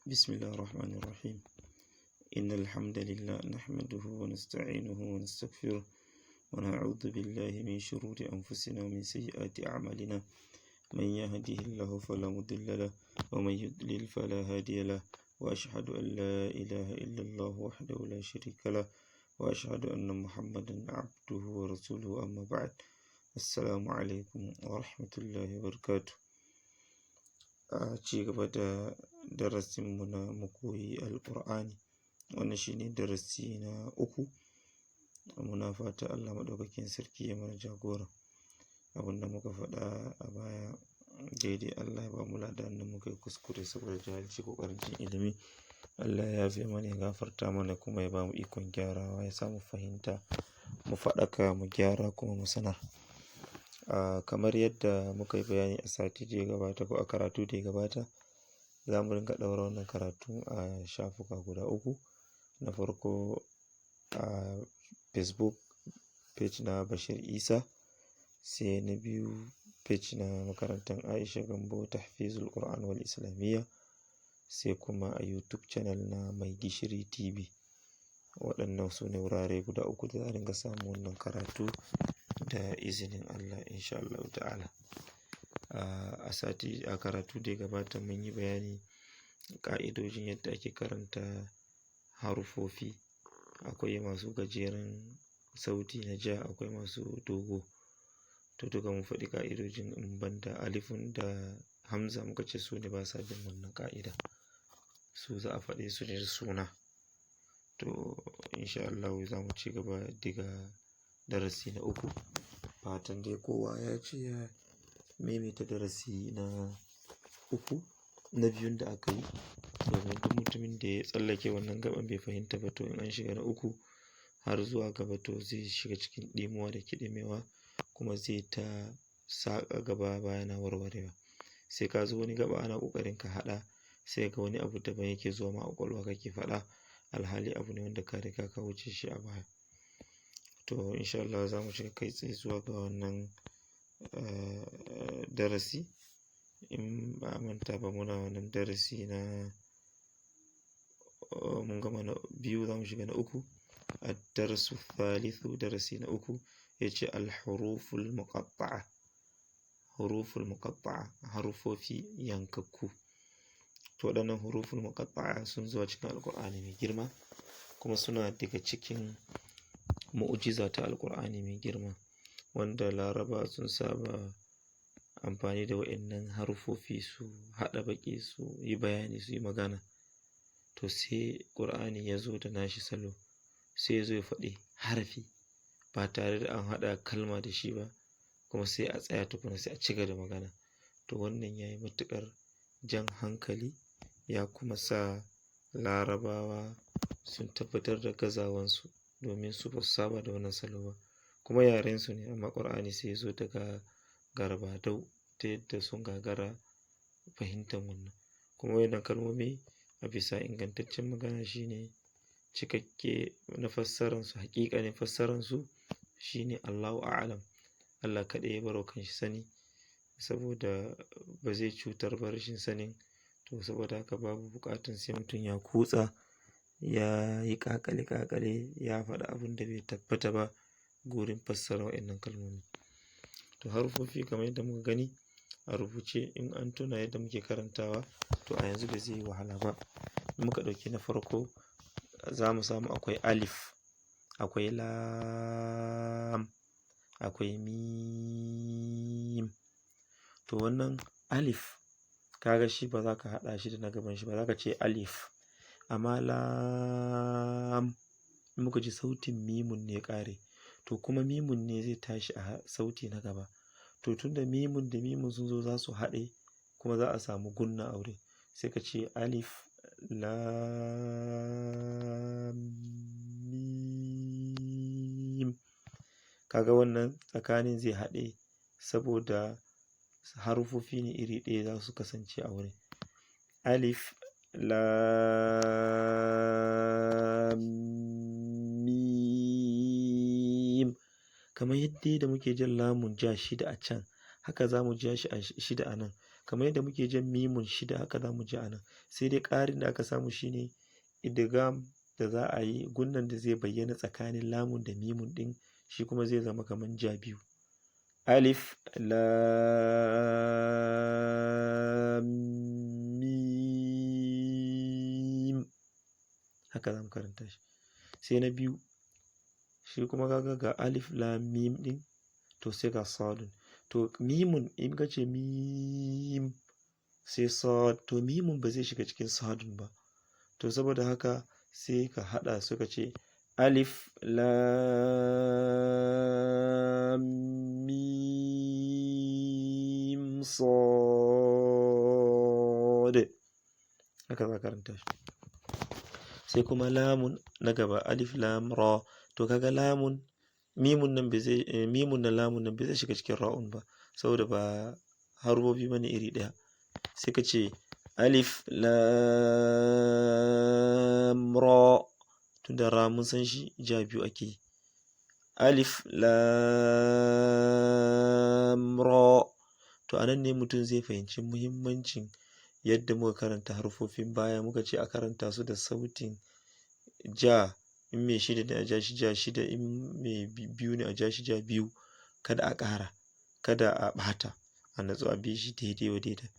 بسم الله الرحمن الرحيم. إن الحمد لله نحمده ونستعينه ونستغفره ونعوذ بالله من شرور أنفسنا ومن سيئات أعمالنا. من يهده الله فلا مضل له ومن يضلل فلا هادي له، وأشهد أن لا إله إلا الله وحده لا شريك له، وأشهد أن محمدا عبده ورسوله. أما بعد، السلام عليكم ورحمة الله وبركاته. A ci gaba da darasinmu na mu koyi Alƙur'ani, wannan shine darasi na uku. Muna fata Allah Maɗaukakin Sarki ya mana jagora. Abin da muka faɗa a baya daidai, Allah ya ba mu lada. Da muka yi kuskure saboda jahilci ko ƙarancin ilimi, Allah ya yafe mana, ya gafarta mana, kuma ya ba mu ikon gyarawa, ya sa mu fahimta, mu faɗaka, mu gyara, kuma mu sanar. Kamar yadda muka yi bayani a sati da ya gabata ko a karatu da ya gabata, za mu ringa ɗaura wannan karatu a shafuka guda uku. Na farko, a Facebook page na Bashir Isa, sai na biyu page na makarantar Aisha Gambo Tahfizul Quran wal Islamiyya, sai kuma a YouTube channel na Mai Gishiri TV. Waɗannan su ne wurare guda uku da za a ringa samun wannan karatu da izinin Allah, insha Allahu ta'ala. A sati, a karatu da ya gabata, mun yi bayani ƙa'idojin yadda ake karanta harufofi. Akwai masu gajeren sauti na ja, akwai masu dogo. To, duka mun faɗi ƙa'idojin in banda alifun da hamza, muka ce su ne ba sa bin wannan ƙa'ida, su za a faɗe su ne da suna. To, insha Allahu za mu ci gaba daga darasi na uku. Fatan dai kowa ya ce ya maimaita darasi na uku, na biyun da aka yi, domin duk mutumin da ya tsallake wannan gaban bai fahimta ba, to in an shiga na uku har zuwa gaba, to zai shiga cikin ɗimuwa da kiɗimewa, kuma zai ta saƙa gaba baya na warwarewa. Sai ka zo wani gaba ana ƙoƙarin ka haɗa, sai ga wani abu daban yake zuwa ma a ƙwaƙwalwa kake faɗa, alhali abu ne wanda ka riga ka wuce shi a baya. To, insha Allah za mu shiga kai tsaye zuwa ga wannan darasi. In ba a manta ba, muna wannan darasi na, mun gama na biyu, za mu shiga na uku. الدرس الثالث, darasi na uku, ya ce الحروف المقطعة. حروف المقطعة, harufofi yankakku. To, waɗannan حروف المقطعة sun zo cikin Alƙur'ani mai girma, kuma suna daga cikin mu'ujiza ta Alƙur'ani mai girma, wanda Laraba sun saba amfani da waɗannan harufofi su haɗa baƙi, su yi bayani, su yi magana. To, sai Ƙur'ani ya zo da nashi salo, sai ya zo ya faɗi harafi ba tare da an haɗa kalma da shi ba, kuma sai a tsaya tukuna, sai a ci gaba da magana. To, wannan ya yi matuƙar jan hankali, ya kuma sa Larabawa sun tabbatar da gazawansu, domin su ba su saba da wannan salo ba, kuma yarensu ne. Amma Ƙur'ani sai ya zo daga garbadau ta yadda sun gagara fahimtar wannan. Kuma wannan kalmomi, a bisa ingantaccen magana, shine cikakke na fassararsu, haƙiƙanin fassararsu shine Allahu a'lam, Allah kaɗai ya barwa kanshi sani, saboda ba zai cutar ba rashin sanin. To, saboda haka babu buƙatan sai mutum ya kutsa, ya yi ƙaƙale ƙaƙale, ya faɗi abin da bai tabbata ba gurin fassara waɗannan kalmomi. To, harufofi kamar yadda muka gani a rubuce, in an tuna yadda muke karantawa, to a yanzu ba zai yi wahala ba. In muka ɗauki na farko, za mu samu akwai alif, akwai lam, akwai mim. To, wannan alif, kaga shi ba za ka haɗa shi da na gaban shi ba, za ka ce alif. Amma lam, in muka ji sautin mimun ne ya ƙare, to kuma mimun ne zai tashi a sauti na gaba. To, tunda mimun da mimun sun zo, za su haɗe, kuma za a samu gunna a wurin, sai ka ce alif lam mim. Kaga wannan tsakanin zai haɗe saboda harufofi ne iri ɗaya za su kasance a wurin. Alif lam mim, kamar yadda da muke jan lamun ja shida a can, haka za mu ja shi a shida a nan. Kamar yadda muke jan mimun shida, haka za mu ja a nan. Sai dai ƙarin da aka samu shine idgham da za a yi, gunnan da zai bayyana tsakanin lamun da mimun ɗin, shi kuma zai zama kamar ja biyu. Alif lam mim, haka za mu karanta shi. Sai na biyu, shi kuma kaga ga alif lam mim ɗin, to sai ga sadun. To mimun, in ka ce mim sai sad, to mimun ba zai shiga cikin sadun ba. To saboda haka sai ka haɗa su ka ce alif lam mim sad, haka za ka karanta shi. Sai kuma lamun na gaba, alif lam ra. To kaga lamun mimun nan bai zai, mimun da lamun nan bai zai shiga cikin ra'un ba, saboda ba harufofi bane iri ɗaya. Sai ka ce alif lam ra, tunda ra mun san shi ja biyu ake yi. Alif lam ra. To anan ne mutum zai fahimci muhimmancin yadda muka karanta harufofin baya. Muka ce a karanta su da sautin ja. In mai shida ne a ja shi ja shida, in mai biyu ne a ja shi ja biyu. Kada a ƙara, kada a ɓata, a natsu a bi shi daidai wa daidai.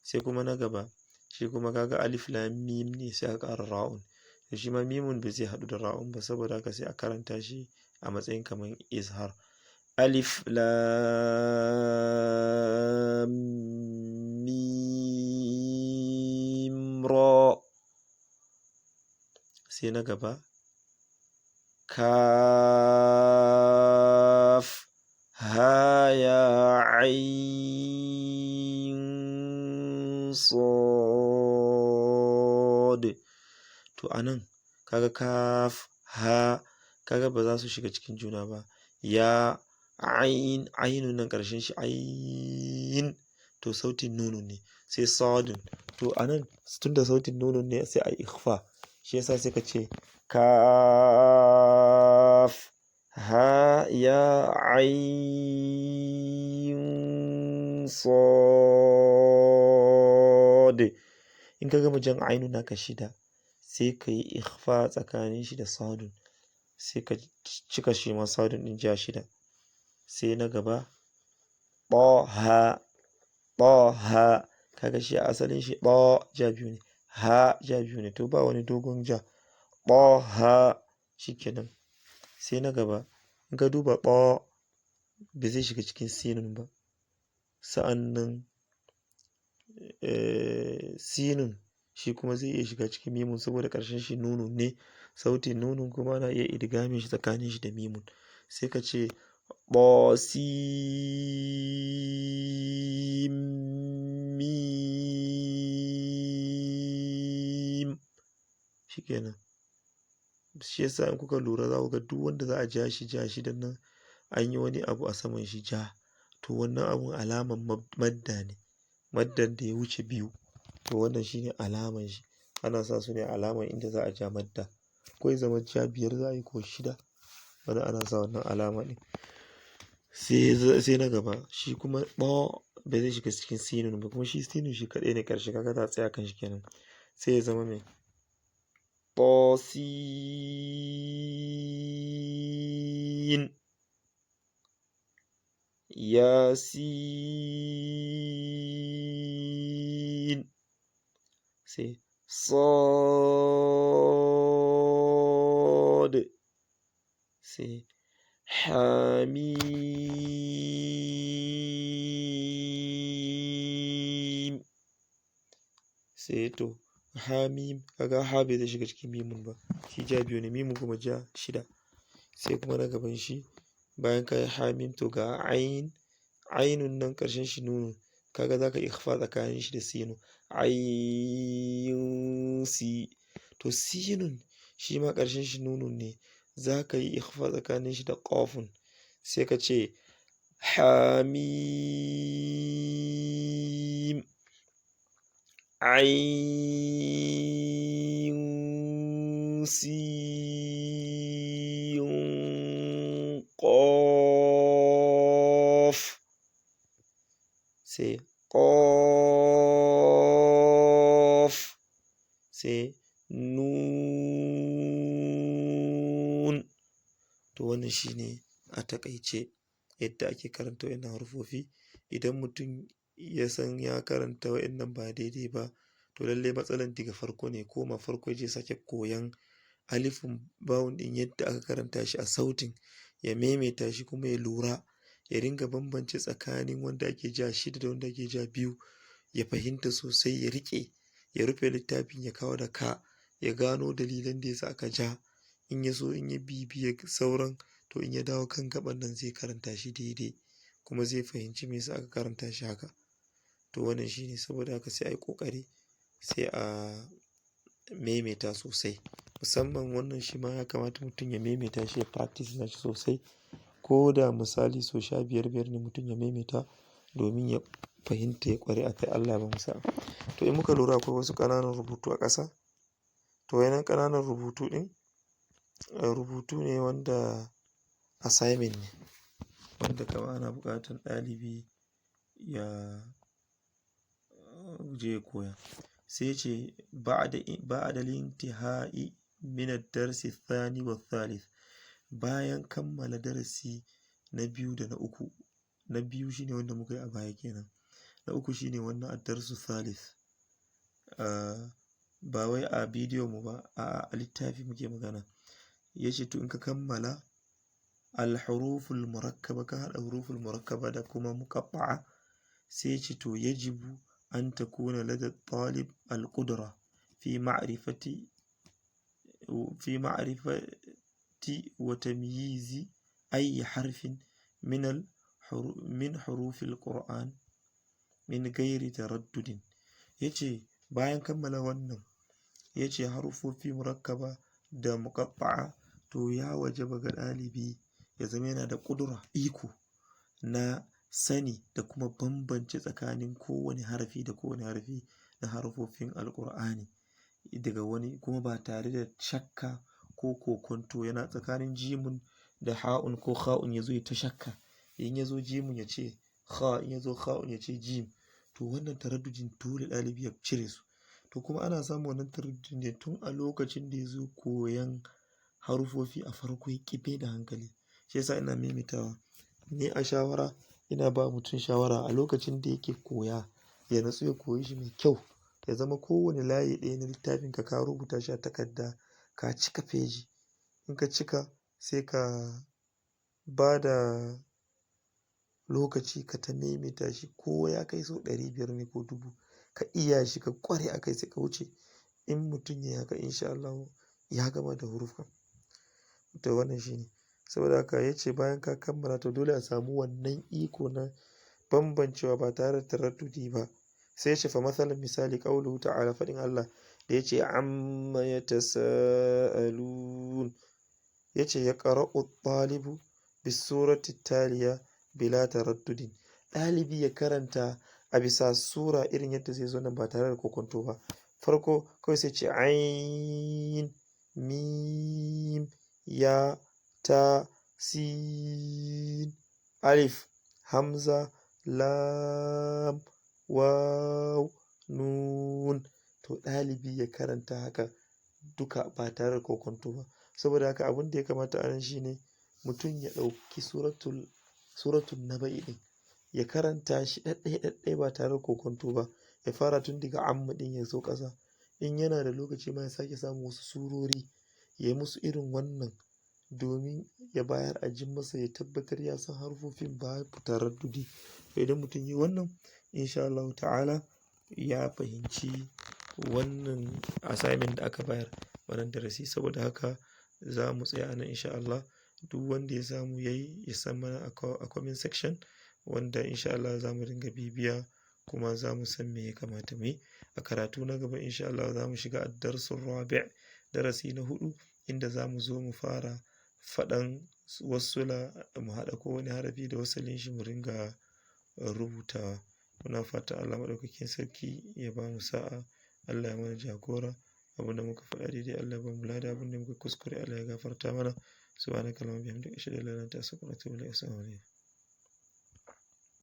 Sai kuma na gaba, shi kuma kaga alif lam mim ne, sai a ƙara ra'un. To shi ma mimun bai zai haɗu da ra'un ba, saboda haka sai a karanta shi a matsayin kamar izhar. Alif lam mim ra. Sai na gaba, kaf ha ya ain sad. To anan kaga kaf ha, kaga ba za su shiga cikin juna ba. Ya ain, ainun nan ƙarshen shi ain, to sautin nunun ne, sai sadun. To anan tunda sautin nunun ne, sai a ikhfa. Shi yasa sai ka ce kaf ha ya ain sad. In ka gama jan ainun naka shida, sai ka yi ikhfa tsakanin shi da sadun, sai ka cika shi ma sadun ɗin ja shida. Sai na gaba, ɗa ha, ɗa ha. Kaga shi a asalin shi ɗa ja biyu ne, ha ja biyu ne, to ba wani dogon ja. Ɗa ha, shikenan. Sai na gaba, in ka duba ɗa ba zai shiga cikin sinun ba. Sa'annan sinun shi kuma zai iya shiga cikin mimun, saboda ƙarshen shi nunun ne. Sautin nunun kuma ana iya idgamin shi tsakanin shi da mimun. Sai ka ce ɗa sin mim, shikenan. Shi yasa in kuka lura, za ku ga duk wanda za a ja shi ja shidan nan, an yi wani abu a saman shi ja. To wannan abun alaman madda ne, maddan da ya wuce biyu. To wannan shine alaman shi. Ana sa su ne alaman inda za a ja madda, ko ya zama ja biyar za a yi ko shida, wani ana sa wannan alama ɗin. Sai na gaba, shi kuma ɓa ba zai shiga cikin sinun ba, kuma shi sinun shi kaɗai ne ƙarshe, kaga za a tsaya kan shi kenan. Sai ya zama mai ɗo sin ya sin, sai sad, sai hamim. Sai to hamim, kaga ha bai zai shiga cikin mimun ba, shi ja biyu ne, mimun kuma ja shida. Sai kuma na gaban shi, bayan ka yi hamim, to ga ain. Ainun nan ƙarshen shi nunun, kaga zaka ikhfa tsakanin shi da sinu. Ayin si, to sinun shi ma ƙarshen shi nunun ne, zaka yi ikhfa tsakanin shi da qafun. Sai ka ce hamim ain sin qaf, sai qaf. Sai nun. To wannan shine a taƙaice yadda ake karanta wa'innan harufofi. Idan mutum ya san ya karanta wa'innan ba daidai ba, to lallai matsalan daga farko ne, koma farko ya je sake koyan alifun bawun ɗin yadda aka karanta shi a sautin, ya maimaita shi kuma ya lura, ya ringa bambance tsakanin wanda ake ja shida da wanda ake ja biyu, ya fahimta sosai, ya riƙe, ya rufe littafin, ya kawo da ka, ya gano dalilan da yasa aka ja. In ya so in ya bibiye sauran, to in ya dawo kan gaɓan nan zai karanta shi daidai kuma zai fahimci me yasa aka karanta shi haka. To wannan shine, saboda haka sai a yi ƙoƙari sai a maimaita sosai. Musamman wannan shi ma ya kamata mutum ya maimaita shi, ya practice nashi sosai. Ko da misali sau 15 biyar ne mutum ya maimaita domin ya fahimta, ya ƙware a kai. Allah ya bamu sa'a. To in muka lura akwai wasu ƙananan rubutu a ƙasa. To wayannan ƙananan rubutu ɗin, rubutu ne wanda assignment ne, wanda kama ana buƙatar ɗalibi ya je ya koya. Sai ce ba'da al-intihai min ad-darsi ath-thani wa ath-thalith. Bayan kammala darasi na biyu da na uku. Na biyu shine wanda muka yi a baya kenan. Na uku shine wannan ad-darsu thalith. Ba wai a bidiyo mu ba, a littafi muke magana. Yace to in ka kammala al-huruful murakkaba, ka haɗa huruful murakkaba da kuma muqatta'a, sai yace to yajibu an takuna lada talib al-qudra fi ma'rifati wa tamyizi ayyi harfin min hurufil Qur'an min ghairi taraddudin. Yace bayan kammala wannan, yace harufofi murakkaba da muqatta'a, to ya wajaba ga ɗalibi ya zama yana da ƙudura, iko na sani da kuma bambance tsakanin kowane harafi da kowane harafi na harufofin Alƙur'ani daga wani, kuma ba tare da shakka ko kokonto yana tsakanin jimun da ha'un ko kha'un ya zo ya ta shakka. In ya zo jimun ya ce kha, in ya zo kha'un ya ce jim. To wannan taraddudin dole ɗalibi ya cire su. To kuma ana samun wannan taraddudin ne tun a lokacin da ya zo koyan harufofi a farko, ya ƙi mai da hankali. Shi yasa ina maimaitawa. Ni a shawara, ina ba mutum shawara a lokacin da yake koya, ya natsu ya koyi shi mai kyau. Ya zama kowane layi ɗaya na littafin ka, ka rubuta shi a takarda, ka cika feji. In ka cika sai ka ba da lokaci ka ta maimaita shi ko ya kai sau 500 ne ko 1000. Ka iya shi, ka ƙware a kai sai ka wuce. In mutum ya yi haka in sha Allahu ya gama da hurufan. To wannan shine. Saboda haka yace bayan ka kammala to dole a samu wannan iko na bambancewa ba tare da taraddudi ba. Sai yace fa mathalan misali qawluhu ta'ala, faɗin Allah da yace amma yatasaalun. Yace ya qara'u at-talibu bis-surati at-taliya bila taraddudin. Ɗalibi ya karanta a bisa sura irin yadda zai zo nan ba tare da kokonto ba. Farko kawai sai ce ain, mim, ya, ta, sin, alif, hamza, lam, waw, nun. To ɗalibi ya karanta haka duka ba tare da kokonto ba. Saboda haka abin da ya kamata a nan shine mutum ya ɗauki suratul naba'i ɗin, ya karanta shi ɗaɗɗaya ɗaɗɗaya ba tare da kokonto ba. Ya fara tun daga amma ɗin ya zo ƙasa. In yana da lokaci ma ya sake samun wasu surori, ya yi musu irin wannan domin ya bayar a jin masa, ya tabbatar ya san harufofin ba taraddudi. Idan mutum yi wannan in sha Allahu ta'ala ya fahimci wannan assignment da aka bayar wannan darasi. Saboda haka za mu tsaya a nan in sha Allah. Duk wanda ya samu yayi, ya san mana a comment section, wanda in sha Allah za mu ringa bibiya kuma za mu san me ya kamata mu yi. A karatu na gaba in sha Allah za mu shiga ad-darsul rabi', darasi na 4, inda za mu zo mu fara faɗan wassula, mu haɗa kowane harafi da wasalin shi mu ringa rubutawa. Muna fata Allah maɗaukakin sarki ya bamu sa'a, Allah ya mana jagora. Abin da muka faɗa daidai Allah ya bamu lada, abin da muka kuskure Allah ya gafarta mana. Subhanakallahumma wa bihamdika ashhadu an la ilaha illa anta astaghfiruka wa atubu ilaik. Assalamu alaikum.